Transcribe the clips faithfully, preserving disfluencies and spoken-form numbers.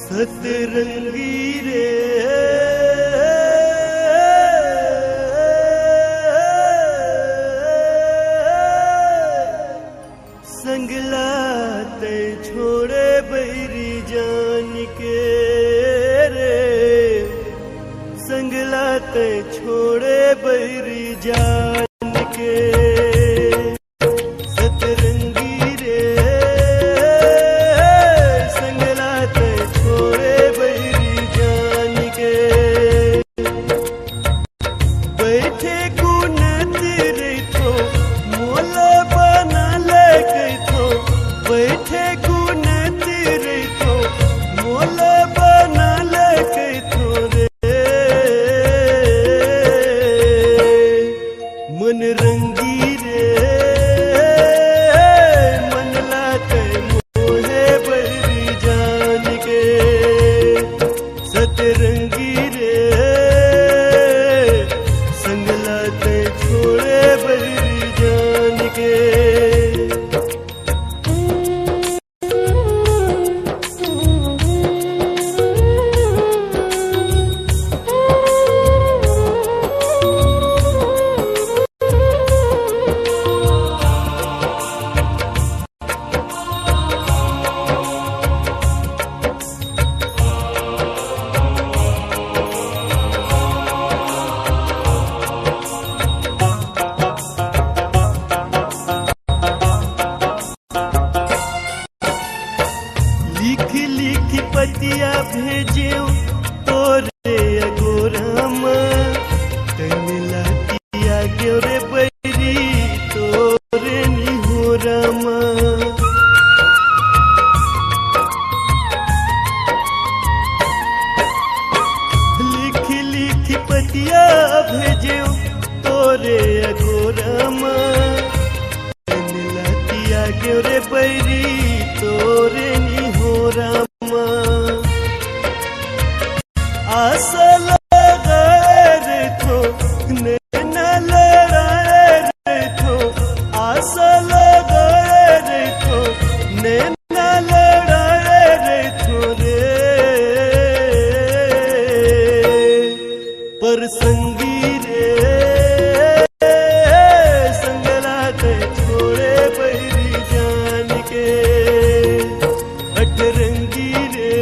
सतरंगी रे, संगला तै छोड़े बैरी जान के रे, संगला तै छोड़े बैरी जान के। सतरंगी रे, संगला तै छोड़े बैरी जान के। बैठे गुनत रहिथो, मोला बना ले कहिथो। बैठे गुनत रहिथो, मोला बना ले कहिथो रे। मन रंगी रे, मन ला तै मोहे बैरी जान के। सतरंगी रे, संगला तै छोड़े बैरी जान के। लिख लिख पतिया भेजेव तोरे अगोरा म, तन ला तिया गेव रे बैरी तोरे निहोरा म। लिख लिख पतिया भेजेव तोरे अगोरा म, तन ला तिया गेव रे बैरी तोरे निहोरा म। आस लगाए रहिथो, नैना लड़ाए रहिथो, आस लगाए रहिथो, नैना लड़ाए रहिथो रे। पर संगी रे, संगला तै छोड़े बैरी जान के। अठरंगी रे,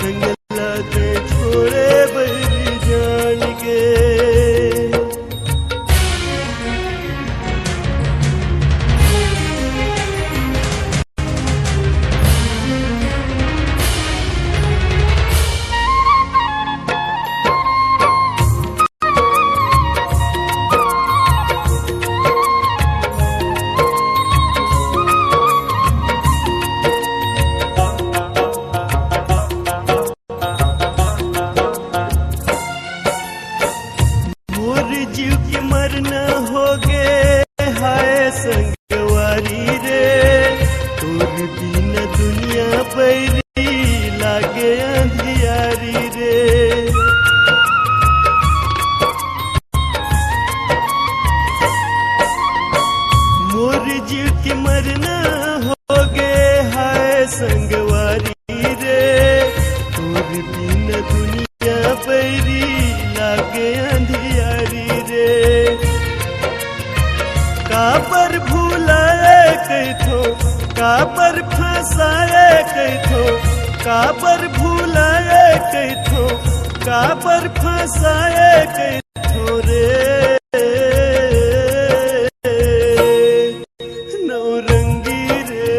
संगला तै छोड़े बैरी जान के। मोर जीव के मरना होगे, हाय संगवारी रे, तोर बिना दुनिया बैरी लागे अंधियारी रे। मोर जीव के मरना होगे, हाय संगवारी रे, तोर बिना दुनिया बैरी लागे अंधियारी रे। काबर भुलाए कहिथो, काबर फंसाए कहिथो, काबर भुलाए कहिथो, काबर फंसाए कहिथो रे। नौरंगी रे,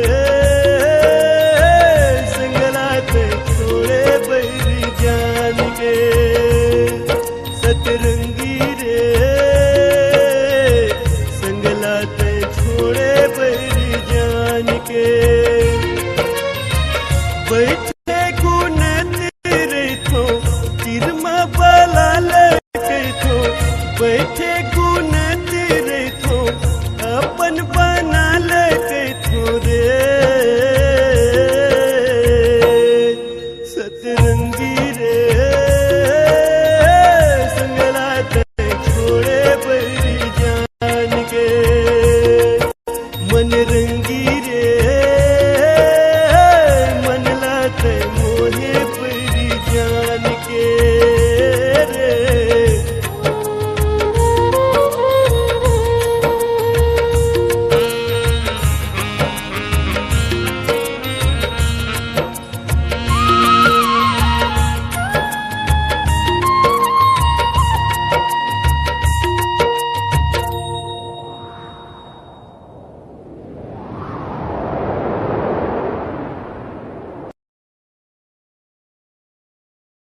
संगला तै छोड़े बैरी जान के। सतरंगी रे, संगला तै छोड़े बैरी जान के। बैठे